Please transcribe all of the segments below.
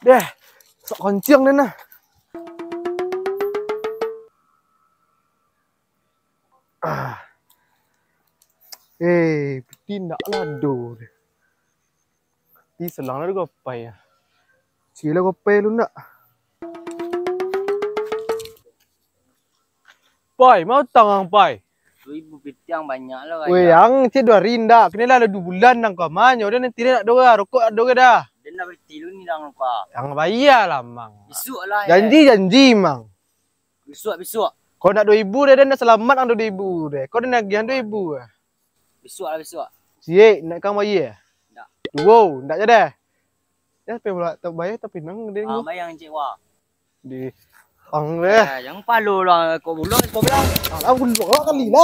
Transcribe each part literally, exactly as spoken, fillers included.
Deh, sok konciang den nah. Ah. Eh, piti ndak lah ado. Piti salang lah ado gapai ah. Sila gapai lu ndak? Pai, ma utang ang, Pai? Duo ribu piti ang banyak lo, Weh, Raja. Ang cek duo hari ndak. Kini lah duo bulan nang ka manyo. Udah nanti dia nak doa, rokok nak doa dah. Dia nak piti lu ni dah, lupa. Ang bayar lah, Mang. Bisuak lah, ya. Janji, janji, Mang. Bisuak, bisuak. Kau nak duo ribu deh, dia nak selamat ang duo ribu deh. Kau dah nagih ang duo ribu deh. Bisuak lah, bisuak. Siek, nak kang bayar? Ndak. Duo, ndak jadi. Ya, pai pula, tak bayar, tapi nang dia Ah, ni. Bayar ang cek, wah. Di ang deh. Eh, jangan palo lah, kau pulang, kau bilang. Alah, pulang kali lah.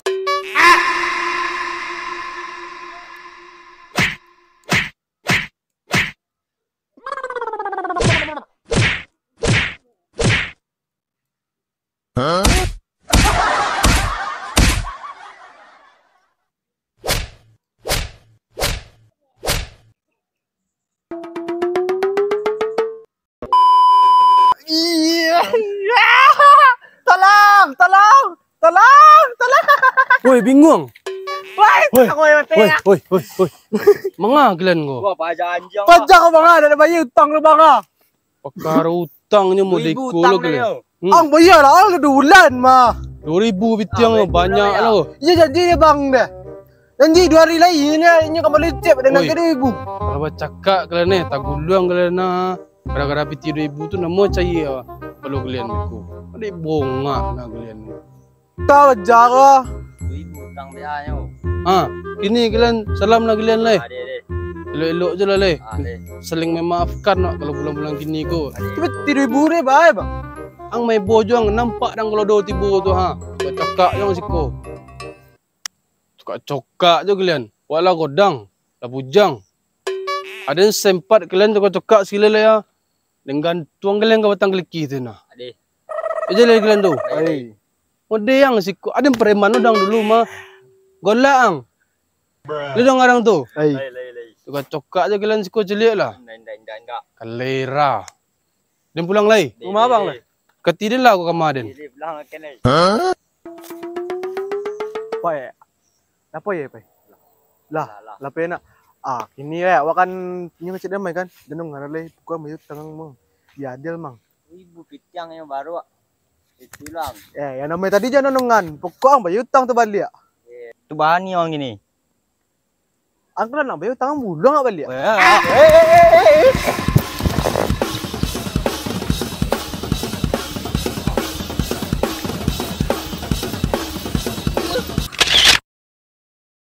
Iya. Tolong, tolong, tolong, tolong. Woi, bingung. Woi, Woi, aku yang woi, mati. Woi, woi, woi. Manga kalian ko? Wah, paja anjing. Paja ko, Bang, ado bayar utang lu, Bang. Pakaro utangnyo mau Duo ribu diku utang lo kalian. Dia. Hmm. Ang bayar lah, ang duo bulan mah. Duo ribu piti ang Ah, banyak lah. Iya, janji dia, Bang, dah. Janji duo hari lai, ini, ini kembali cek pada Oi. Nagih duo ribu. Kalau bacakak kalian ni, taguluang kalian nah. Gara-gara piti duo ribu tu, namo cayia kalau kalian beko. Adik bongak nah kalian ni. Tahu aja kah? Duo ribu utang dia nyo. Ah, kini kalian salam lah kalian lai. Ah, deh, deh. Elok-elok je lah lai. Ah, deh. Saling memaafkan nak kalau bulan-bulan kini ko. Tapi tigo ribu deh, bae, Bang. Ang maibo jo ang nampak dang kalau do tibo tu, ha. Cakak jo ang siko. Cokak-cokak jo kalian. Wak lah godang, lah bujang. Aden sempat kalian cokak-cokak sikali lai, ya. Deng gantuang kalian ka batang kaliki tu nah. Adeh. Eja lai kalian tu. Ai. Ode ang siko, aden preman udang dulu mah. Golak ang. Lu dong arang tu. Ai. Lai, lai, lai. Cokak-cokak je kalian siko ciliak lah. Indak, indak, indak, indak. Kalera. Den pulang lai. Rumah abang lai. Kati den lah aku kama den. Deh, deh, pulang akan lai. Pai. Napa ya, Pai? Lah, Lah, lah. Lah, Pai nak. Ah, kini ya, awak kan nyo kecek damai kan. Denung ngana lai, pukua mayu tangang mo. Ya, adil, Mang. Ibu pitiang yang baru, ah. Itu lah. Eh, yang namanya tadi jangan nonongan. Pokok ang bayar utang tu baliak. Eh, tu bani orang gini. Ang kan nak bayar utang buluang awak baliak. Eh, eh, eh, eh,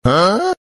eh.